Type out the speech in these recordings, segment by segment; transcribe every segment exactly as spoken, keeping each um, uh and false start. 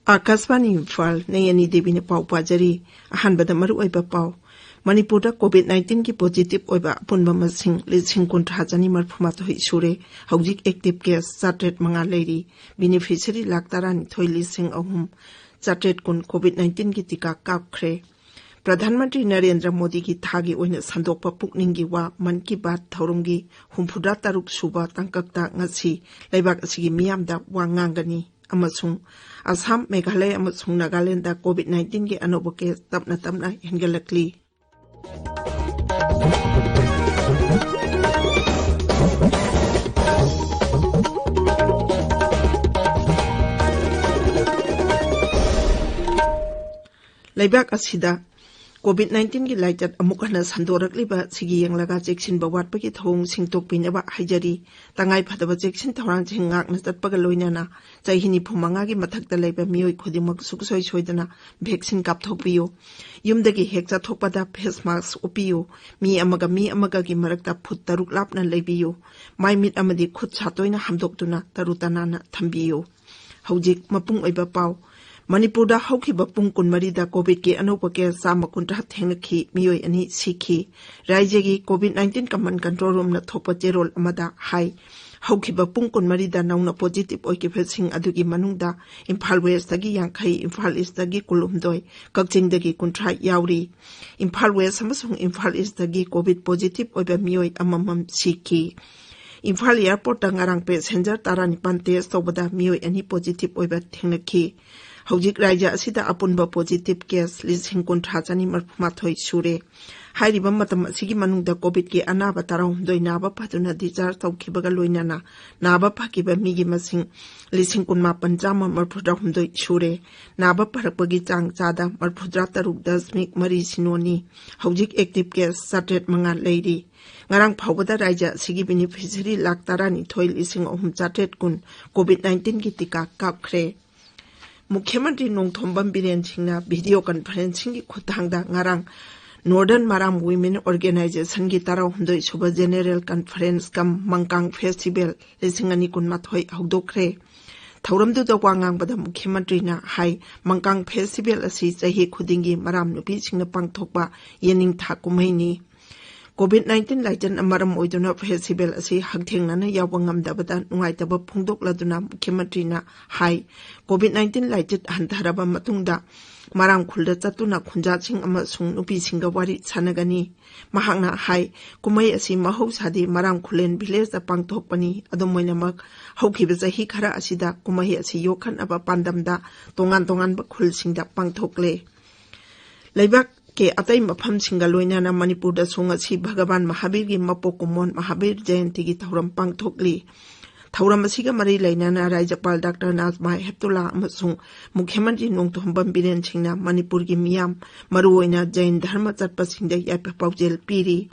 ꯑꯥꯀꯥꯁꯕꯥꯅꯤ ꯏꯝꯐꯥꯜ, ꯅꯩ ꯑꯅꯤ ꯗꯦꯕꯤꯅ ꯄꯥꯎ ꯄꯥꯖꯔꯤ꯫ ꯑꯍꯥꯟꯕꯗ ꯃꯔꯨꯑꯣꯏꯕ ꯄꯥꯎ꯫ ꯃꯅꯤꯄꯨꯔꯗ COVID nineteen ꯒꯤ positive ꯑꯣꯏꯕ ꯑꯄꯨꯟꯕ ꯃꯁꯤꯡ ꯂꯤꯁꯤꯡ ꯀꯨꯟꯊ꯭ꯔꯥ ꯆꯅꯤ ꯃꯔꯤꯐꯨ ꯃꯥꯊꯣꯏ ꯁꯨꯔꯦ꯫ ꯍꯧꯖꯤꯛ active case ꯆꯥꯇ꯭ꯔꯦꯠ ꯃꯉꯥ ꯂꯩꯔꯤ꯫ Beneficiary ꯂꯥꯈ ꯇꯔꯥꯅꯤꯊꯣꯏ ꯂꯤꯁꯤꯡ ꯑꯍꯨꯝ ꯆꯥꯇ꯭ꯔꯦꯠ ꯀꯨꯟ COVID nineteen ꯒꯤ ꯇꯤꯀꯥ ꯀꯥꯞꯈ꯭ꯔꯦ꯫ ꯄ꯭ꯔꯙꯥꯟ ꯃꯟꯇ꯭ꯔꯤ ꯅꯔꯦꯟꯗ꯭ꯔ ꯃꯣꯗꯤꯒꯤ ꯊꯥꯒꯤ ꯑꯣꯏꯅ ꯁꯟꯗꯣꯛꯄ ꯄꯨꯛꯅꯤꯡꯒꯤ ꯋꯥ ꯃꯟ ꯀꯤ ꯕꯥꯠ ꯊꯧꯔꯝꯒꯤ ꯍꯨꯝꯐꯨꯇꯔꯥ ꯇꯔꯨꯛ ꯁꯨꯕ ꯇꯥꯡꯀꯛꯇ ꯉꯁꯤ ꯂꯩꯕꯥꯛ ꯑꯁꯤꯒꯤ ꯃꯤꯌꯥꯝꯗ ꯋꯥ ꯉꯥꯡꯒꯅꯤ꯫ ꯑꯃꯁꯨꯡ ꯑꯁꯥꯝ, ꯃꯦꯘꯥꯂꯌ ꯑꯃꯁꯨꯡ ꯅꯥꯒꯥꯂꯦꯟꯗ COVID nineteen ꯒꯤ ꯑꯅꯧꯕ case ꯇꯞꯅ ꯇꯞꯅ ꯍꯦꯟꯒꯠꯂꯛꯂꯤ꯫ ꯂꯩꯕꯥꯛ ꯑꯁꯤꯗ COVID nineteen ꯒꯤ ꯂꯥꯏꯆꯠ ꯑꯃꯨꯛ ꯍꯟꯅ ꯁꯟꯗꯣꯔꯛꯂꯤꯕ ꯁꯤꯒꯤ ꯌꯦꯡꯂꯒ ꯆꯦꯛꯁꯤꯟꯕ ꯋꯥꯠꯄꯒꯤ ꯊꯧꯑꯣꯡ ꯁꯦꯡꯗꯣꯛꯄꯤꯅꯕ ꯍꯥꯏꯖꯔꯤ꯫ ꯇꯉꯥꯏ ꯐꯗꯕ ꯆꯦꯛꯁꯤꯟ ꯊꯧꯔꯥꯡꯁꯤꯡ ꯉꯥꯛꯅ ꯆꯠꯄꯒ ꯂꯣꯏꯅꯅ ꯆꯍꯤ ꯅꯤꯐꯨ ꯃꯉꯥꯒꯤ ꯃꯊꯛꯇ ꯂꯩꯕ ꯃꯤꯑꯣꯏ ꯈꯨꯗꯤꯡꯃꯛ ꯁꯨꯡꯁꯣꯏ ꯁꯣꯏꯗꯅ vaccine ꯀꯥꯞꯊꯣꯛꯄꯤꯌꯨ꯫ ꯌꯨꯝꯗꯒꯤ ꯍꯦꯛ ꯆꯠꯊꯣꯛꯄꯗ face mask ꯎꯞꯄꯤꯌꯨ꯫ ꯃꯤ ꯑꯃꯒ ꯃꯤ ꯑꯃꯒꯒꯤ ꯃꯔꯛꯇ ꯐꯨꯠ ꯇꯔꯨꯛ ꯂꯥꯞꯅ ꯂꯩꯕꯤꯌꯨ꯫ ꯃꯥꯏ ꯃꯤꯠ ꯑꯃꯗꯤ ꯈꯨꯠ ꯁꯥ ꯇꯣꯏꯅ ꯍꯥꯝꯗꯣꯛꯇꯨꯅ ꯇꯔꯨ ꯇꯅꯥꯟꯅ ꯊꯝꯕꯤꯌꯨ꯫ ꯍꯧꯖꯤꯛ ꯃꯄꯨꯡ ꯑꯣꯏꯕ ꯄꯥꯎ꯫ ꯃꯅꯤꯄꯨꯔꯗ ꯍꯧꯈꯤꯕ ꯄꯨꯡ ꯀꯨꯟꯃꯔꯤꯗ COVID ꯀꯤ ꯑꯅꯧꯕ case ꯆꯥꯝꯃ ꯀꯨꯟꯊ꯭ꯔꯥ ꯊꯦꯡꯅꯈꯤ, ꯃꯤꯑꯣꯏ ꯑꯅꯤ ꯁꯤꯈꯤ꯫ ꯔꯥꯏꯖ꯭ꯌꯒꯤ COVID nineteen command control room ꯅ ꯊꯣꯛꯄ ꯆꯦꯔꯣꯜ ꯑꯃꯗ ꯍꯥꯏ, ꯍꯧꯈꯤꯕ ꯄꯨꯡ ꯀꯨꯟꯃꯔꯤꯗ ꯅꯧꯅ positive ꯑꯣꯏꯈꯤꯕꯁꯤꯡ ꯑꯗꯨꯒꯤ ꯃꯅꯨꯡꯗ ꯏꯝꯐꯥꯜ West ꯇꯒꯤ ꯌꯥꯡꯈꯩ, ꯏꯝꯐꯥꯜ East ꯇꯒꯤ ꯀꯨꯟꯍꯨꯝꯗꯣꯏ, ꯀꯛꯆꯤꯡꯗꯒꯤ ꯀꯨꯟꯊ꯭ꯔꯥ ꯌꯥꯎꯔꯤ꯫ ꯏꯝꯐꯥꯜ West ꯑꯃꯁꯨꯡ ꯏꯝꯐꯥꯜ East ꯇꯒꯤ COVID positive ꯑꯣꯏꯕ ꯃꯤꯑꯣꯏ ꯑꯃꯃꯝ ꯁꯤꯈꯤ꯫ ꯏꯝꯐꯥꯜ airport ꯇ ꯉꯔꯥꯡ passenger ꯇꯔꯥꯅꯤꯄꯥꯟ test ꯇꯧꯕꯗ ꯃꯤꯑꯣꯏ ꯑꯅꯤ positive ꯑꯣꯏꯕ ꯊꯦꯡꯅꯈꯤ꯫ ꯍꯧꯖꯤꯛ ꯔꯥꯏꯖ꯭ꯌ ꯑꯁꯤꯗ ꯑꯄꯨꯟꯕ positive case ꯂꯤꯁꯤꯡ ꯀꯨꯟꯊ꯭ꯔꯥ ꯆꯅꯤ ꯃꯔꯤꯐꯨ ꯃꯥꯊꯣꯏ ꯁꯨꯔꯦ꯫ ꯍꯥꯏꯔꯤꯕ ꯃꯇꯝ ꯑꯁꯤꯒꯤ ꯃꯅꯨꯡꯗ COVID ꯀꯤ ꯑꯅꯥꯕ ꯇꯔꯥꯍꯨꯝꯗꯣꯏ ꯅꯥꯕ ꯐꯗꯨꯅ discharge ꯇꯧꯈꯤꯕꯒ ꯂꯣꯏꯅꯅ ꯅꯥꯕ ꯐꯈꯤꯕ ꯃꯤꯒꯤ ꯃꯁꯤꯡ ꯂꯤꯁꯤꯡ ꯀꯨꯟꯃꯥꯄꯟ ꯆꯥꯝꯃ ꯃꯔꯤꯐꯨꯇꯔꯥꯍꯨꯝꯗꯣꯏ ꯁꯨꯔꯦ꯫ ꯅꯥꯕ ꯐꯔꯛꯄꯒꯤ ꯆꯥꯡ ꯆꯥꯗ ꯃꯔꯤꯐꯨꯇꯔꯥ ꯇꯔꯨꯛ ꯗꯁꯃꯤꯛ ꯃꯔꯤ ꯁꯤꯅꯣꯅꯤ꯫ ꯍꯧꯖꯤꯛ active case ꯆꯥꯇ꯭ꯔꯦꯠ ꯃꯉꯥ ꯂꯩꯔꯤ꯫ ꯉꯔꯥꯡ ꯐꯥꯎꯕꯗ ꯔꯥꯏꯖ꯭ꯌ ꯑꯁꯤꯒꯤ beneficiary ꯂꯥꯈ ꯇꯔꯥꯅꯤꯊꯣꯏ ꯂꯤꯁꯤꯡ ꯑꯍꯨꯝ ꯆꯥꯇ꯭ꯔꯦꯠ ꯀꯨꯟ COVID nineteen ꯒꯤ ꯇꯤꯀꯥ ꯀꯥꯞꯈ꯭ꯔꯦ꯫ ꯃꯨꯈ꯭ꯌ ꯃꯟꯇ꯭ꯔꯤ ꯅꯣꯡꯊꯣꯝꯕꯝ ꯕꯤꯔꯦꯟ ꯁꯤꯡꯅ video conferencingꯒꯤ ꯈꯨꯠꯊꯥꯡꯗ ꯉꯔꯥꯡ Northern Maram Women Organizationꯒꯤ ꯇꯔꯥꯍꯨꯝꯗꯣꯏ ꯁꯨꯕ General Conference cum ꯃꯪꯀꯥꯡ Festival ꯂꯤꯁꯤꯡ ꯑꯅꯤ ꯀꯨꯟꯃꯥꯊꯣꯏ ꯍꯧꯗꯣꯛꯈ꯭ꯔꯦ꯫ ꯊꯧꯔꯝꯗꯨꯗ ꯋꯥ ꯉꯥꯡꯕꯗ ꯃꯨꯈ꯭ꯌ ꯃꯟꯇ꯭ꯔꯤꯅ ꯍꯥꯏ, ꯃꯪꯀꯥꯡ Festival ꯑꯁꯤ ꯆꯍꯤ ꯈꯨꯗꯤꯡꯒꯤ ꯃꯔꯥꯝ ꯅꯨꯄꯤꯁꯤꯡꯅ ꯄꯥꯡꯊꯣꯛꯄ ꯌꯦꯅꯤꯡꯊꯥ ꯀꯨꯝꯍꯩꯅꯤ꯫ COVID nineteen ꯂꯥꯏꯆꯠꯅ ꯃꯔꯝ ꯑꯣꯏꯗꯨꯅ festival ꯑꯁꯤ ꯍꯛꯊꯦꯡꯅꯅ ꯌꯥꯎꯕ ꯉꯝꯗꯕꯗ ꯅꯨꯡꯉꯥꯏꯇꯕ ꯐꯣꯡꯗꯣꯛꯂꯗꯨꯅ ꯃꯨꯈ꯭ꯌ ꯃꯟꯇ꯭ꯔꯤꯅ ꯍꯥꯏ, COVID nineteen ꯂꯥꯏꯆꯠ ꯍꯟꯊꯔꯕ ꯃꯇꯨꯡꯗ ꯃꯔꯥꯝ ꯈꯨꯜꯗ ꯆꯠꯇꯨꯅ ꯈꯨꯟꯖꯥꯁꯤꯡ ꯑꯃꯁꯨꯡ ꯅꯨꯄꯤꯁꯤꯡꯒ ꯋꯥꯔꯤ ꯁꯥꯟꯅꯒꯅꯤ꯫ ꯃꯍꯥꯛꯅ ꯍꯥꯏ, ꯀꯨꯝꯍꯩ ꯑꯁꯤ ꯃꯍꯧꯁꯥꯗꯤ ꯃꯔꯥꯝ ꯈꯨꯂꯦꯟ villageꯇ ꯄꯥꯡꯊꯣꯛꯄꯅꯤ꯫ ꯑꯗꯨꯝ ꯑꯣꯏꯅꯃꯛ, ꯍꯧꯈꯤꯕ ꯆꯍꯤ ꯈꯔ ꯑꯁꯤꯗ ꯀꯨꯝꯍꯩ ꯑꯁꯤ ꯌꯣꯛꯈꯠꯅꯕ ꯄꯥꯟꯗꯝꯗ ꯇꯣꯉꯥꯟ ꯇꯣꯉꯥꯟꯕ ꯈꯨꯜꯁꯤꯡꯗ ꯄꯥꯡꯊꯣꯛꯂꯦ꯫ ꯂꯩꯕꯥꯛꯀꯤ ꯑꯇꯩ ꯃꯐꯝꯁꯤꯡꯒ ꯂꯣꯏꯅꯅ ꯃꯅꯤꯄꯨꯔꯗꯁꯨ ꯉꯁꯤ ꯚꯒꯋꯥꯟ ꯃꯍꯥꯕꯤꯔꯒꯤ ꯃꯄꯣꯛ ꯀꯨꯝꯑꯣꯟ ꯃꯍꯥꯕꯤꯔ ꯖꯌꯟꯇꯤꯒꯤ ꯊꯧꯔꯝ ꯄꯥꯡꯊꯣꯛꯂꯤ꯫ ꯊꯧꯔꯝ ꯑꯁꯤꯒ ꯃꯔꯤ ꯂꯩꯅꯅ ꯔꯥꯖ꯭ꯌꯄꯥꯜ ꯗꯥꯛꯇꯔ ꯅꯥꯖꯃꯥ ꯍꯦꯞꯇꯨꯂꯥ ꯑꯃꯁꯨꯡ ꯃꯨꯈ꯭ꯌ ꯃꯟꯇ꯭ꯔꯤ ꯅꯣꯡꯊꯣꯝꯕꯝ ꯕꯤꯔꯦꯟ ꯁꯤꯡꯅ ꯃꯅꯤꯄꯨꯔꯒꯤ ꯃꯤꯌꯥꯝ, ꯃꯔꯨꯑꯣꯏꯅ ꯖꯩꯟ ꯙꯔꯃ ꯆꯠꯄꯁꯤꯡꯗ ꯌꯥꯏꯐ ꯄꯥꯎꯖꯦꯜ ꯄꯤꯔꯤ꯫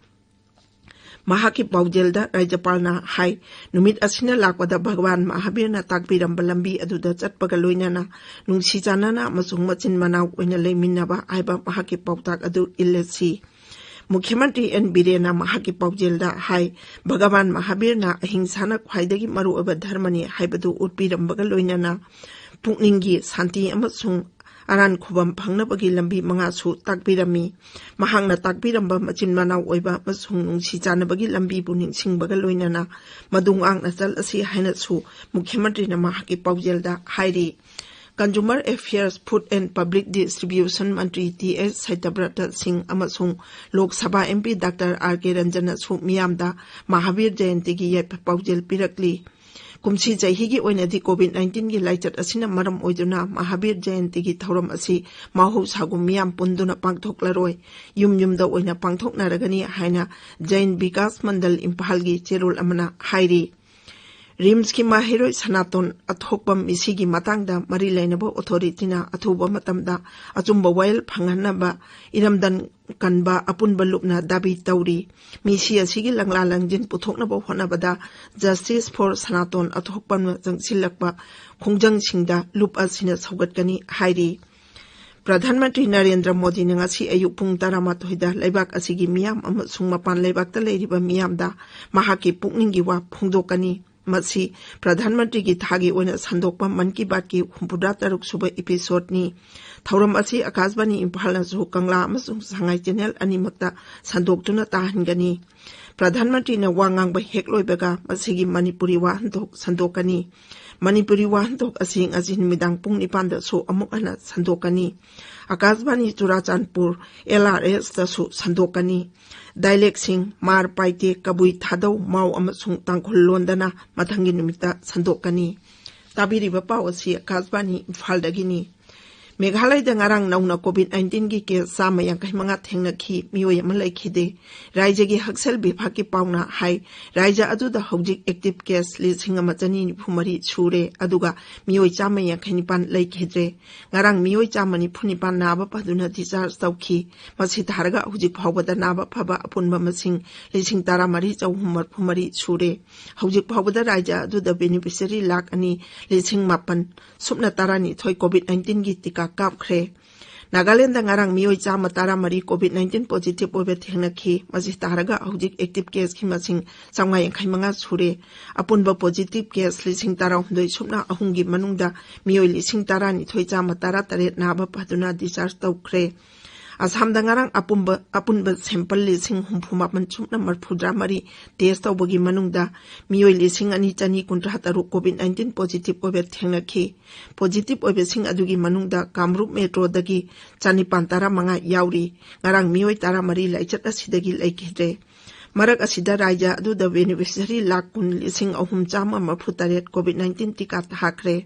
ꯃꯍꯥꯛꯀꯤ ꯄꯥꯎꯖꯦꯜꯗ ꯔꯥꯖ꯭ꯌꯄꯥꯜꯅ ꯍꯥꯏ, ꯅꯨꯃꯤꯠ ꯑꯁꯤꯅ ꯂꯥꯛꯄꯗ ꯚꯒꯋꯥꯟ ꯃꯍꯥꯕꯤꯔꯅ ꯇꯥꯛꯄꯤꯔꯝꯕ ꯂꯝꯕꯤ ꯑꯗꯨꯗ ꯆꯠꯄꯒ ꯂꯣꯏꯅꯅ ꯅꯨꯡꯁꯤ ꯆꯥꯟꯅꯅ ꯑꯃꯁꯨꯡ ꯃꯆꯤꯟ ꯃꯅꯥꯎ ꯑꯣꯏꯅ ꯂꯩꯃꯤꯟꯅꯕ ꯍꯥꯏꯕ ꯃꯍꯥꯛꯀꯤ ꯄꯥꯎꯇꯥꯛ ꯑꯗꯨ ꯏꯜꯂꯁꯤ꯫ ꯃꯨꯈ꯭ꯌ ꯃꯟꯇ꯭ꯔꯤ ꯑꯦꯟ ꯕꯤꯔꯦꯟꯅ ꯃꯍꯥꯛꯀꯤ ꯄꯥꯎꯖꯦꯜꯗ ꯍꯥꯏ, ꯚꯒꯋꯥꯟ ꯃꯍꯥꯕꯤꯔꯅ ꯑꯍꯤꯡꯁꯥꯅ ꯈ꯭ꯋꯥꯏꯗꯒꯤ ꯃꯔꯨꯑꯣꯏꯕ ꯙꯔꯃꯅꯤ ꯍꯥꯏꯕꯗꯨ ꯎꯠꯄꯤꯔꯝꯕꯒ ꯂꯣꯏꯅꯅ ꯄꯨꯛꯅꯤꯡꯒꯤ ꯁꯥꯟꯇꯤ ꯑꯃꯁꯨꯡ ꯑꯔꯥꯟ ꯈꯨꯕꯝ ꯐꯪꯅꯕꯒꯤ ꯂꯝꯕꯤ ꯃꯉꯥꯁꯨ ꯇꯥꯛꯄꯤꯔꯝꯃꯤ꯫ ꯃꯍꯥꯛꯅ ꯇꯥꯛꯄꯤꯔꯝꯕ ꯃꯆꯤꯟ ꯃꯅꯥꯎ ꯑꯣꯏꯕ ꯑꯃꯁꯨꯡ ꯅꯨꯡꯁꯤ ꯆꯥꯟꯅꯕꯒꯤ ꯂꯝꯕꯤꯕꯨ ꯅꯤꯡꯁꯤꯡꯕꯒ ꯂꯣꯏꯅꯅ ꯃꯗꯨ ꯉꯥꯛꯅ ꯆꯠꯂꯁꯤ ꯍꯥꯏꯅꯁꯨ ꯃꯨꯈ꯭ꯌ ꯃꯟꯇ꯭ꯔꯤꯅ ꯃꯍꯥꯛꯀꯤ ꯄꯥꯎꯖꯦꯜꯗ ꯍꯥꯏꯔꯤ꯫ Consumer Affairs, Food and Public Distribution Mantri T ꯑꯦꯁ ꯁꯇ꯭ꯌꯕ꯭ꯔꯇ ꯁꯤꯡ ꯑꯃꯁꯨꯡ Lok Sabha M P doctor R ꯀꯦ ꯔꯟꯖꯟꯅꯁꯨ ꯃꯤꯌꯥꯝꯗ ꯃꯍꯥꯕꯤꯔ ꯖꯌꯟꯇꯤꯒꯤ ꯌꯥꯏꯐ ꯄꯥꯎꯖꯦꯜ ꯄꯤꯔꯛꯂꯤ꯫ ꯀꯨꯝꯁꯤ ꯆꯍꯤꯒꯤ ꯑꯣꯏꯅꯗꯤ COVID nineteen ꯒꯤ ꯂꯥꯏꯆꯠ ꯑꯁꯤꯅ ꯃꯔꯝ ꯑꯣꯏꯗꯨꯅ ꯃꯍꯥꯕꯤꯔ ꯖꯌꯟꯇꯤꯒꯤ ꯊꯧꯔꯝ ꯑꯁꯤ ꯃꯍꯧꯁꯥꯒꯨꯝ ꯃꯤꯌꯥꯝ ꯄꯨꯟꯗꯨꯅ ꯄꯥꯡꯊꯣꯛꯂꯔꯣꯏ, ꯌꯨꯝ ꯌꯨꯝꯗ ꯑꯣꯏꯅ ꯄꯥꯡꯊꯣꯛꯅꯔꯒꯅꯤ ꯍꯥꯏꯅ ꯖꯩꯟ ꯕꯤꯀꯥꯁ ꯃꯟꯗꯜ ꯏꯝꯐꯥꯜꯒꯤ ꯆꯦꯔꯣꯜ ꯑꯃꯅ ꯍꯥꯏꯔꯤ꯫ ꯔꯤꯝꯁꯀꯤ ꯃꯍꯩꯔꯣꯏ ꯁꯅꯥꯇꯣꯟ ꯑꯊꯣꯛꯄꯝ ꯃꯤꯁꯤꯒꯤ ꯃꯇꯥꯡꯗ ꯃꯔꯤ ꯂꯩꯅꯕ ꯑꯣꯊꯣꯔꯤꯇꯤꯅ ꯑꯊꯨꯕ ꯃꯇꯝꯗ ꯑꯆꯨꯝꯕ ꯋꯥꯌꯦꯜ ꯐꯪꯍꯟꯅꯕ ꯏꯔꯝꯗꯝ ꯀꯟꯕ ꯑꯄꯨꯟꯕ ꯂꯨꯞꯅ ꯗꯥꯕꯤ ꯇꯧꯔꯤ꯫ ꯃꯤꯁꯤ ꯑꯁꯤꯒꯤ ꯂꯪꯂꯥ ꯂꯪꯖꯤꯟ ꯄꯨꯊꯣꯛꯅꯕ ꯍꯣꯠꯅꯕꯗ Justice for ꯁꯅꯥꯇꯣꯟ ꯑꯊꯣꯛꯄꯝꯅ ꯆꯪꯁꯤꯜꯂꯛꯄ ꯈꯣꯡꯖꯪꯁꯤꯡꯗ ꯂꯨꯞ ꯑꯁꯤꯅ ꯁꯧꯒꯠꯀꯅꯤ ꯍꯥꯏꯔꯤ꯫ ꯄ꯭ꯔꯙꯥꯟ ꯃꯟꯇ꯭ꯔꯤ ꯅꯔꯦꯟꯗ꯭ꯔ ꯃꯣꯗꯤꯅ ꯉꯁꯤ ꯑꯌꯨꯛ ꯄꯨꯡ ꯇꯔꯥꯃꯥꯊꯣꯏꯗ ꯂꯩꯕꯥꯛ ꯑꯁꯤꯒꯤ ꯃꯤꯌꯥꯝ ꯑꯃꯁꯨꯡ ꯃꯄꯥꯟ ꯂꯩꯕꯥꯛꯇ ꯂꯩꯔꯤꯕ ꯃꯤꯌꯥꯝꯗ ꯃꯍꯥꯛꯀꯤ ꯄꯨꯛꯅꯤꯡꯒꯤ ꯋꯥ ꯐꯣꯡꯗꯣꯛꯀꯅꯤ꯫ ꯃꯁꯤ ꯄ꯭ꯔꯙꯥꯟ ꯃꯟꯇ꯭ꯔꯤꯒꯤ ꯊꯥꯒꯤ ꯑꯣꯏꯅ ꯁꯟꯗꯣꯛꯄ ꯃꯟ ꯀꯤ ꯕꯥꯠꯀꯤ ꯍꯨꯝꯐꯨꯇꯔꯥ ꯇꯔꯨꯛ ꯁꯨꯕ episodeꯅꯤ꯫ ꯊꯧꯔꯝ ꯑꯁꯤ ꯑꯀꯥꯁꯕꯥꯅꯤ ꯏꯝꯐꯥꯜꯅꯁꯨ ꯀꯪꯂꯥ ꯑꯃꯁꯨꯡ ꯁꯉꯥꯏ channel ꯑꯅꯤꯃꯛꯇ ꯁꯟꯗꯣꯛꯇꯨꯅ ꯇꯥꯍꯟꯒꯅꯤ꯫ ꯄ꯭ꯔꯙꯥꯟ ꯃꯟꯇ꯭ꯔꯤꯅ ꯋꯥ ꯉꯥꯡꯕ ꯍꯦꯛ ꯂꯣꯏꯕꯒ ꯃꯁꯤꯒꯤ ꯃꯅꯤꯄꯨꯔꯤ ꯋꯥꯍꯟꯊꯣꯛ ꯁꯟꯗꯣꯛꯀꯅꯤ꯫ ꯃꯅꯤꯄꯨꯔꯤ ꯋꯥꯍꯟꯊꯣꯛ ꯑꯁꯤ ꯉꯁꯤ ꯅꯨꯃꯤꯗꯥꯡ ꯄꯨꯡ ꯅꯤꯄꯥꯟꯗꯁꯨ ꯑꯃꯨꯛ ꯍꯟꯅ ꯁꯟꯗꯣꯛꯀꯅꯤ꯫ ꯑꯀꯥꯁꯕꯥꯅꯤ ꯆꯨꯔꯥꯆꯥꯟꯄꯨꯔ, LRSꯇꯁꯨ ꯁꯟꯗꯣꯛꯀꯅꯤ꯫ Dialectꯁꯤꯡ ꯃꯥꯔ, ꯄꯥꯏꯇꯦ, ꯀꯕꯨꯏ, ꯊꯥꯗꯧ, ꯃꯥꯎ ꯑꯃꯁꯨꯡ ꯇꯥꯡꯈꯨꯜ ꯂꯣꯟꯗꯅ ꯃꯊꯪꯒꯤ ꯅꯨꯃꯤꯠꯇ ꯁꯟꯗꯣꯛꯀꯅꯤ꯫ ꯇꯥꯕꯤꯔꯤꯕ ꯄꯥꯎ ꯑꯁꯤ ꯑꯀꯥꯁꯕꯥꯅꯤ ꯏꯝꯐꯥꯜꯗꯒꯤꯅꯤ꯫ ꯃꯦꯘꯥꯂꯌꯗ ꯉꯔꯥꯡ ꯅꯧꯅ COVID nineteenꯒꯤ case ꯆꯥꯝꯃ ꯌꯥꯡꯈꯩ ꯃꯉꯥ ꯊꯦꯡꯅꯈꯤ, ꯃꯤꯑꯣꯏ ꯑꯃ ꯂꯩꯈꯤꯗꯦ꯫ ꯔꯥꯖ꯭ꯌꯒꯤ ꯍꯛꯁꯦꯜ ꯕꯤꯚꯥꯒꯀꯤ ꯄꯥꯎꯅ ꯍꯥꯏ, ꯔꯥꯖ꯭ꯌ ꯑꯗꯨꯗ ꯍꯧꯖꯤꯛ active case ꯂꯤꯁꯤꯡ ꯑꯃ ꯆꯅꯤ ꯅꯤꯐꯨ ꯃꯔꯤ ꯁꯨꯔꯦ, ꯑꯗꯨꯒ ꯃꯤꯑꯣꯏ ꯆꯥꯝꯃ ꯌꯥꯡꯈꯩ ꯅꯤꯄꯥꯟ ꯂꯩꯈꯤꯗ꯭ꯔꯦ꯫ ꯉꯔꯥꯡ ꯃꯤꯑꯣꯏ ꯆꯥꯝꯃ ꯅꯤꯐꯨ ꯅꯤꯄꯥꯟ ꯅꯥꯕ ꯐꯗꯨꯅ discharge ꯇꯧꯈꯤ꯫ ꯃꯁꯤ ꯊꯥꯔꯒ ꯍꯧꯖꯤꯛ ꯐꯥꯎꯕꯗ ꯅꯥꯕ ꯐꯕ ꯑꯄꯨꯟꯕ ꯃꯁꯤꯡ ꯂꯤꯁꯤꯡ ꯇꯔꯥꯃꯔꯤ ꯆꯍꯨꯝ ꯃꯔꯤꯐꯨ ꯃꯔꯤ ꯁꯨꯔꯦ꯫ ꯍꯧꯖꯤꯛ ꯐꯥꯎꯕꯗ ꯔꯥꯖ꯭ꯌ ꯑꯗꯨꯗ beneficiary ꯂꯥꯈ ꯑꯅꯤ ꯂꯤꯁꯤꯡ ꯃꯥꯄꯟ ꯁꯨꯞꯅ ꯇꯔꯥꯅꯤꯊꯣꯏ COVID nineteenꯒꯤ ꯇꯤꯀꯥ ꯀꯥꯞꯈ꯭ꯔꯦ꯫ ꯅꯥꯒꯥꯂꯦꯟꯗ ꯉꯔꯥꯡ ꯃꯤꯑꯣꯏ ꯆꯥꯝꯃ ꯇꯔꯥꯃꯔꯤ COVID nineteen positive ꯑꯣꯏꯕ ꯊꯦꯡꯅꯈꯤ꯫ ꯃꯁꯤ ꯇꯥꯔꯒ ꯍꯧꯖꯤꯛ active caseꯀꯤ ꯃꯁꯤꯡ ꯆꯥꯝꯃꯉꯥ ꯌꯥꯡꯈꯩ ꯃꯉꯥ ꯁꯨꯔꯦ꯫ ꯑꯄꯨꯟꯕ positive case ꯂꯤꯁꯤꯡ ꯇꯔꯥꯍꯨꯝꯗꯣꯏ ꯁꯨꯞꯅ ꯑꯍꯨꯝꯒꯤ ꯃꯅꯨꯡꯗ ꯃꯤꯑꯣꯏ ꯂꯤꯁꯤꯡ ꯇꯔꯥꯅꯤꯊꯣꯏ ꯆꯥꯝꯃ ꯇꯔꯥꯇꯔꯦꯠ ꯅꯥꯕ ꯐꯗꯨꯅ discharge ꯇꯧꯈ꯭ꯔꯦ꯫ ꯑꯁꯥꯝꯗ ꯉꯔꯥꯡ ꯑꯄꯨꯟꯕ, ꯑꯄꯨꯟꯕ sample ꯂꯤꯁꯤꯡ ꯍꯨꯝꯐꯨ ꯃꯥꯄꯟ ꯁꯨꯞꯅ ꯃꯔꯤꯐꯨꯇꯔꯥ ꯃꯔꯤ test ꯇꯧꯕꯒꯤ ꯃꯅꯨꯡꯗ ꯃꯤꯑꯣꯏ ꯂꯤꯁꯤꯡ ꯑꯅꯤ ꯆꯅꯤ ꯀꯨꯟꯊ꯭ꯔꯥ ꯇꯔꯨꯛ COVID nineteen positive ꯑꯣꯏꯕ ꯊꯦꯡꯅꯈꯤ꯫ Positive ꯑꯣꯏꯕꯁꯤꯡ ꯑꯗꯨꯒꯤ ꯃꯅꯨꯡꯗ ꯀꯥꯃꯔꯨꯞ metroꯗꯒꯤ ꯆꯅꯤꯄꯥꯟ ꯇꯔꯥꯃꯉꯥ ꯌꯥꯎꯔꯤ꯫ ꯉꯔꯥꯡ ꯃꯤꯑꯣꯏ ꯇꯔꯥꯃꯔꯤ ꯂꯥꯏꯆꯠ ꯑꯁꯤꯗꯒꯤ ꯂꯩꯈꯤꯗ꯭ꯔꯦ꯫ ꯃꯔꯛ ꯑꯁꯤꯗ ꯔꯥꯖ꯭ꯌ ꯑꯗꯨꯗ beneficiary ꯂꯥꯈ ꯀꯨꯟ ꯂꯤꯁꯤꯡ ꯑꯍꯨꯝ ꯆꯥꯝꯃ ꯃꯔꯤꯐꯨ ꯇꯔꯦꯠ COVID nineteen ꯇꯤꯀꯥ ꯊꯥꯈ꯭ꯔꯦ꯫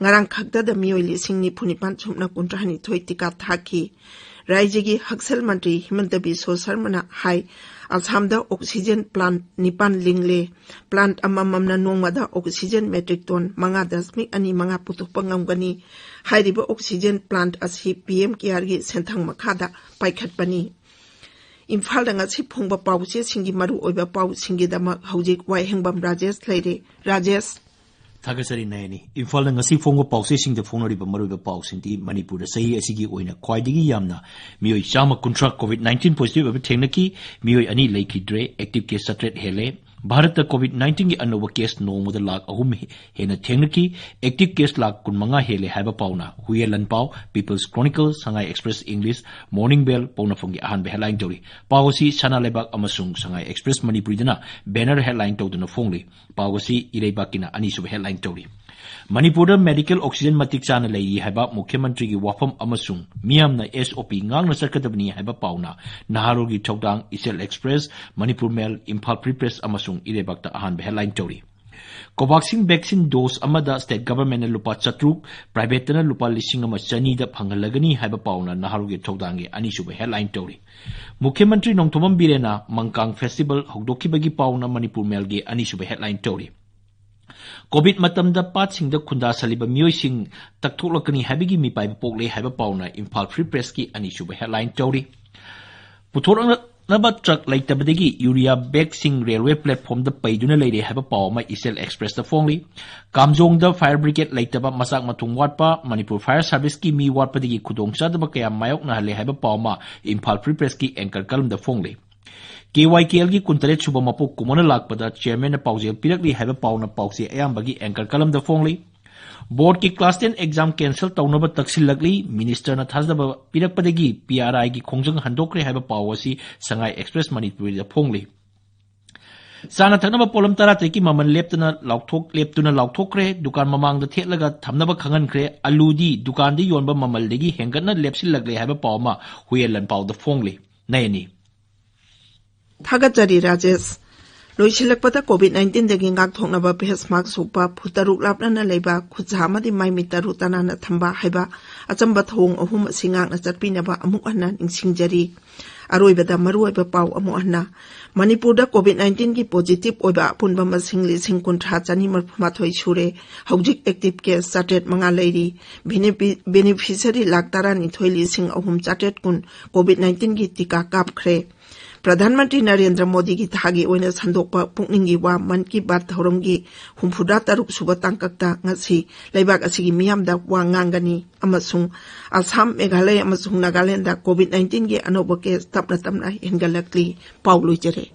ꯉꯔꯥꯡ ꯈꯛꯇꯗ ꯃꯤꯑꯣꯏ ꯂꯤꯁꯤꯡ ꯅꯤꯐꯨ ꯅꯤꯄꯥꯟ ꯁꯨꯞꯅ ꯀꯨꯟꯊ꯭ꯔꯥ ꯅꯤꯊꯣꯏ ꯇꯤꯀꯥ ꯊꯥꯈꯤ꯫ ꯔꯥꯏꯖ꯭ꯌꯒꯤ ꯍꯛꯁꯦꯜ ꯃꯟꯇ꯭ꯔꯤ ꯍꯤꯃꯟꯇ ꯕꯤꯁ꯭ꯋ ꯁꯔꯃꯅ ꯍꯥꯏ, ꯑꯁꯥꯝꯗ oxygen plant ꯅꯤꯄꯥꯟ ꯂꯤꯡꯂꯦ꯫ Plant ꯑꯃꯃꯝꯅ ꯅꯣꯡꯃꯗ oxygen metric ton ꯃꯉꯥ ꯗꯁꯃꯤꯛ ꯑꯅꯤ ꯃꯉꯥ ꯄꯨꯊꯣꯛꯄ ꯉꯝꯒꯅꯤ꯫ ꯍꯥꯏꯔꯤꯕ oxygen plant ꯑꯁꯤ ꯄꯤ ꯑꯦꯝ ꯀꯦꯌꯔꯒꯤ ꯁꯦꯟꯊꯪ ꯃꯈꯥꯗ ꯄꯥꯏꯈꯠꯄꯅꯤ꯫ ꯏꯝꯐꯥꯜꯗ ꯉꯁꯤ ꯐꯣꯡꯕ ꯄꯥꯎꯆꯦꯁꯤꯡꯒꯤ ꯃꯔꯨꯑꯣꯏꯕ ꯄꯥꯎꯁꯤꯡꯒꯤꯗꯃꯛ ꯍꯧꯖꯤꯛ ꯋꯥꯍꯦꯡꯕꯝ ꯔꯥꯖꯦꯁ ꯂꯩꯔꯦ꯫ ꯔꯥꯖꯦꯁ꯫ ꯊꯥꯒꯠꯆꯔꯤ ꯅꯌꯅꯤ꯫ ꯏꯝꯐꯥꯜꯗ ꯉꯁꯤ ꯐꯣꯡꯕ ꯄꯥꯎꯆꯦꯁꯤꯡꯗ ꯐꯣꯡꯅꯔꯤꯕ ꯃꯔꯨꯑꯣꯏꯕ ꯄꯥꯎꯁꯤꯡꯗꯤ: ꯃꯅꯤꯄꯨꯔꯗ ꯆꯍꯤ ꯑꯁꯤꯒꯤ ꯑꯣꯏꯅ ꯈ꯭ꯋꯥꯏꯗꯒꯤ ꯌꯥꯝꯅ ꯃꯤꯑꯣꯏ ꯆꯥꯝꯃ ꯀꯨꯟꯊ꯭ꯔꯥ COVID nineteen positive ꯑꯣꯏꯕ ꯊꯦꯡꯅꯈꯤ꯫ ꯃꯤꯑꯣꯏ ꯑꯅꯤ ꯂꯩꯈꯤꯗ꯭ꯔꯦ꯫ Active case ꯆꯥꯇ꯭ꯔꯦꯠ ꯍꯦꯜꯂꯦ꯫ ꯚꯥꯔꯠꯇ COVID nineteenꯒꯤ ꯑꯅꯧꯕ case ꯅꯣꯡꯃꯗ ꯂꯥꯈ ꯑꯍꯨꯝ ꯍꯦꯟꯅ ꯊꯦꯡꯅꯈꯤ꯫ Active case ꯂꯥꯈ ꯀꯨꯟꯃꯉꯥ ꯍꯦꯜꯂꯦ ꯍꯥꯏꯕ ꯄꯥꯎꯅ ꯍꯨꯏꯌꯦꯟ ꯂꯥꯟꯄꯥꯎ, People's Chronicle, Sangai Express English, Morning Bell, ꯄꯥꯎꯅꯐꯝꯒꯤ ꯑꯍꯥꯟꯕ headline ꯇꯧꯔꯤ꯫ ꯄꯥꯎ ꯑꯁꯤ ꯁꯅꯥ ꯂꯩꯕꯥꯛ ꯑꯃꯁꯨꯡ Sangai Express Manipuriꯗꯅ banner headline ꯇꯧꯗꯨꯅ ꯐꯣꯡꯂꯤ꯫ ꯄꯥꯎ ꯑꯁꯤ ꯏꯔꯩꯕꯥꯛꯀꯤꯅ ꯑꯅꯤꯁꯨꯕ headline ꯇꯧꯔꯤ꯫ ꯃꯅꯤꯄꯨꯔꯗ medical oxygen ꯃꯇꯤꯛ ꯆꯥꯅ ꯂꯩꯔꯤ ꯍꯥꯏꯕ ꯃꯨꯈ꯭ꯌ ꯃꯟꯇ꯭ꯔꯤꯒꯤ ꯋꯥꯐꯝ ꯑꯃꯁꯨꯡ ꯃꯤꯌꯥꯝꯅ SOP ꯉꯥꯛꯅ ꯆꯠꯀꯗꯕꯅꯤ ꯍꯥꯏꯕ ꯄꯥꯎꯅ ꯅꯍꯥꯔꯣꯜꯒꯤ ꯊꯧꯗꯥꯡ, ꯏꯆꯦꯜ Express, ꯃꯅꯤꯄꯨꯔ ꯃꯦꯜ, ꯏꯝꯐꯥꯜ ꯐ꯭ꯔꯤ ꯄ꯭ꯔꯦꯁ ꯑꯃꯁꯨꯡ ꯏꯔꯩꯕꯥꯛꯇ ꯑꯍꯥꯟꯕ headline ꯇꯧꯔꯤ꯫ Covaxin vaccine dose ꯑꯃꯗ state governmentꯅ ꯂꯨꯄꯥ ꯆꯥꯇ꯭ꯔꯨꯛ, privateꯇꯅ ꯂꯨꯄꯥ ꯂꯤꯁꯤꯡ ꯑꯃ ꯆꯅꯤꯗ ꯐꯪꯍꯜꯂꯒꯅꯤ ꯍꯥꯏꯕ ꯄꯥꯎꯅ ꯅꯍꯥꯔꯣꯜꯒꯤ ꯊꯧꯗꯥꯡꯒꯤ ꯑꯅꯤꯁꯨꯕ headline ꯇꯧꯔꯤ꯫ ꯃꯨꯈ꯭ꯌ ꯃꯟꯇ꯭ꯔꯤ ꯅꯣꯡꯊꯣꯝꯕꯝ ꯕꯤꯔꯦꯟꯅ ꯃꯪꯀꯥꯡ festival ꯍꯧꯗꯣꯛꯈꯤꯕꯒꯤ ꯄꯥꯎꯅ ꯃꯅꯤꯄꯨꯔ ꯃꯦꯜꯒꯤ ꯑꯅꯤꯁꯨꯕ headline ꯇꯧꯔꯤ꯫ COVID ꯃꯇꯝꯗ ꯄꯥꯠꯁꯤꯡꯗ ꯈꯨꯟꯗꯥꯁꯜꯂꯤꯕ ꯃꯤꯑꯣꯏꯁꯤꯡ ꯇꯛꯊꯣꯛꯂꯛꯀꯅꯤ ꯍꯥꯏꯕꯒꯤ ꯃꯤꯄꯥꯏꯕ ꯄꯣꯛꯂꯦ ꯍꯥꯏꯕ ꯄꯥꯎꯅ ꯏꯝꯐꯥꯜ ꯐ꯭ꯔꯤ ꯄ꯭ꯔꯦꯁꯀꯤ ꯑꯅꯤꯁꯨꯕ headline ꯇꯧꯔꯤ꯫ ꯄꯨꯊꯣꯔꯛꯅꯕ truck ꯂꯩꯇꯕꯗꯒꯤ urea bagꯁꯤꯡ railway platformꯗ ꯄꯩꯗꯨꯅ ꯂꯩꯔꯦ ꯍꯥꯏꯕ ꯄꯥꯎ ꯑꯃ ꯏꯆꯦꯜ Expressꯇ ꯐꯣꯡꯂꯤ꯫ ꯀꯥꯝꯖꯣꯡꯗ fire brigade ꯂꯩꯇꯕ, ꯃꯆꯥꯛ ꯃꯊꯨꯝ ꯋꯥꯠꯄ, ꯃꯅꯤꯄꯨꯔ fire serviceꯀꯤ ꯃꯤ ꯋꯥꯠꯄꯗꯒꯤ ꯈꯨꯗꯣꯡꯆꯥꯗꯕ ꯀꯌꯥ ꯃꯥꯌꯣꯛꯅꯍꯜꯂꯦ ꯍꯥꯏꯕ ꯄꯥꯎ ꯑꯃ ꯏꯝꯐꯥꯜ ꯐ꯭ꯔꯤ ꯄ꯭ꯔꯦꯁꯀꯤ anchor columnꯗ ꯐꯣꯡꯂꯤ꯫ KYKLꯒꯤ ꯀꯨꯟꯇꯔꯦꯠ ꯁꯨꯕ ꯃꯄꯣꯛ ꯀꯨꯝꯑꯣꯟꯅ ꯂꯥꯛꯄꯗ chairmanꯅ ꯄꯥꯎꯖꯦꯜ ꯄꯤꯔꯛꯂꯤ ꯍꯥꯏꯕ ꯄꯥꯎꯅ ꯄꯥꯎꯆꯦ ꯑꯌꯥꯝꯕꯒꯤ anchor columnꯗ ꯐꯣꯡꯂꯤ꯫ Boardꯀꯤ class ten exam cancel ꯇꯧꯅꯕ ꯇꯛꯁꯤꯜꯂꯛꯂꯤ꯫ Ministerꯅ ꯊꯥꯖꯗꯕ ꯄꯤꯔꯛꯄꯗꯒꯤ PRIꯒꯤ ꯈꯣꯡꯖꯪ ꯍꯟꯗꯣꯛꯈ꯭ꯔꯦ ꯍꯥꯏꯕ ꯄꯥꯎ ꯑꯁꯤ Sangai Express Manipuriꯗ ꯐꯣꯡꯂꯤ꯫ ꯆꯥꯅ ꯊꯛꯅꯕ ꯄꯣꯠꯂꯝ ꯇꯔꯥꯇꯔꯦꯠꯀꯤ ꯃꯃꯜ ꯂꯦꯞꯇꯅ ꯂꯥꯎꯊꯣꯛ-, ꯂꯦꯞꯇꯨꯅ ꯂꯥꯎꯊꯣꯛꯈ꯭ꯔꯦ꯫ ꯗꯨꯀꯥꯟ ꯃꯃꯥꯡꯗ ꯊꯦꯠꯂꯒ ꯊꯝꯅꯕ ꯈꯪꯍꯟꯈ꯭ꯔꯦ꯫ ꯑꯂꯨꯗꯤ ꯗꯨꯀꯥꯟꯗ ꯌꯣꯟꯕ ꯃꯃꯜꯗꯒꯤ ꯍꯦꯟꯒꯠꯅ ꯂꯦꯞꯁꯤꯜꯂꯛꯂꯦ ꯍꯥꯏꯕ ꯄꯥꯎ ꯑꯃ ꯍꯨꯏꯌꯦꯟ ꯂꯥꯟꯄꯥꯎꯗ ꯐꯣꯡꯂꯤ꯫ ꯅꯌꯅꯤ꯫ ꯊꯥꯒꯠꯆꯔꯤ ꯔꯥꯖꯦꯁ꯫ ꯂꯣꯏꯁꯤꯜꯂꯛꯄꯗ, ꯀꯣꯚꯤꯗ ꯅꯥꯏꯟꯇꯤꯟꯗꯒꯤ ꯉꯥꯛꯊꯣꯛꯅꯕ ꯐꯦꯁ ꯃꯥꯛꯁ ꯎꯞꯄ, ꯐꯨꯠ ꯇꯔꯨꯛ ꯂꯥꯞꯅꯅ ꯂꯩꯕ, ꯈꯨꯠꯁꯥ ꯑꯃꯗꯤ ꯃꯥꯏ ꯃꯤꯠ ꯇꯔꯨ ꯇꯅꯥꯟꯅ ꯊꯝꯕ ꯍꯥꯏꯕ ꯑꯆꯝꯕ ꯊꯧꯑꯣꯡ ꯑꯍꯨꯝ ꯑꯁꯤ ꯉꯥꯛꯅ ꯆꯠꯄꯤꯅꯕ ꯑꯃꯨꯛ ꯍꯟꯅ ꯅꯤꯡꯁꯤꯡꯖꯔꯤ꯫ ꯑꯔꯣꯏꯕꯗ ꯃꯔꯨꯑꯣꯏꯕ ꯄꯥꯎ ꯑꯃꯨꯛ ꯍꯟꯅ꯫ ꯃꯅꯤꯄꯨꯔꯗ ꯀꯣꯚꯤꯗ ꯅꯥꯏꯟꯇꯤꯟꯒꯤ ꯄꯣꯖꯤꯇꯤꯚ ꯑꯣꯏꯕ ꯑꯄꯨꯟꯕ ꯃꯁꯤꯡ ꯂꯤꯁꯤꯡ ꯀꯨꯟꯊ꯭ꯔꯥ ꯆꯅꯤ ꯃꯔꯤꯐꯨ ꯃꯥꯊꯣꯏ ꯁꯨꯔꯦ꯫ ꯍꯧꯖꯤꯛ ꯑꯦꯛꯇꯤꯚ ꯀꯦꯁ ꯆꯥꯇ꯭ꯔꯦꯠ ꯃꯉꯥ ꯂꯩꯔꯤ꯫ ꯕꯦꯅꯤꯐꯤ-, ꯕꯦꯅꯤꯐꯤꯁꯔꯤ ꯂꯥꯈ ꯇꯔꯥꯅꯤꯊꯣꯏ ꯂꯤꯁꯤꯡ ꯑꯍꯨꯝ ꯆꯥꯇ꯭ꯔꯦꯠ ꯀꯨꯟ ꯀꯣꯚꯤꯗ ꯅꯥꯏꯟꯇꯤꯟꯒꯤ ꯇꯤꯀꯥ ꯀꯥꯞꯈ꯭ꯔꯦ꯫ ꯄ꯭ꯔꯙꯥꯟ ꯃꯟꯇ꯭ꯔꯤ ꯅꯔꯦꯟꯗ꯭ꯔ ꯃꯣꯗꯤꯒꯤ ꯊꯥꯒꯤ ꯑꯣꯏꯅ ꯁꯟꯗꯣꯛꯄ ꯄꯨꯛꯅꯤꯡꯒꯤ ꯋꯥ ꯃꯟ ꯀꯤ ꯕꯥꯠ ꯊꯧꯔꯝꯒꯤ ꯍꯨꯝꯐꯨꯇꯔꯨꯛ ꯁꯨꯕ ꯇꯥꯡꯀꯛꯇ ꯉꯁꯤ ꯂꯩꯕꯥꯛ ꯑꯁꯤꯒꯤ ꯃꯤꯌꯥꯝꯗ ꯋꯥ ꯉꯥꯡꯒꯅꯤ ꯑꯃꯁꯨꯡ ꯑꯁꯥꯝ, ꯃꯦꯘꯥꯂꯌ ꯑꯃꯁꯨꯡ ꯅꯥꯒꯥꯂꯦꯟꯗ ꯀꯣꯚꯤꯗ ꯅꯥꯏꯟꯇꯤꯟꯒꯤ ꯑꯅꯧꯕ ꯀꯦꯁ ꯇꯞꯅ ꯇꯞꯅ ꯍꯦꯟꯒꯠꯂꯛꯂꯤ꯫ ꯄꯥꯎ ꯂꯣꯏꯖꯔꯦ꯫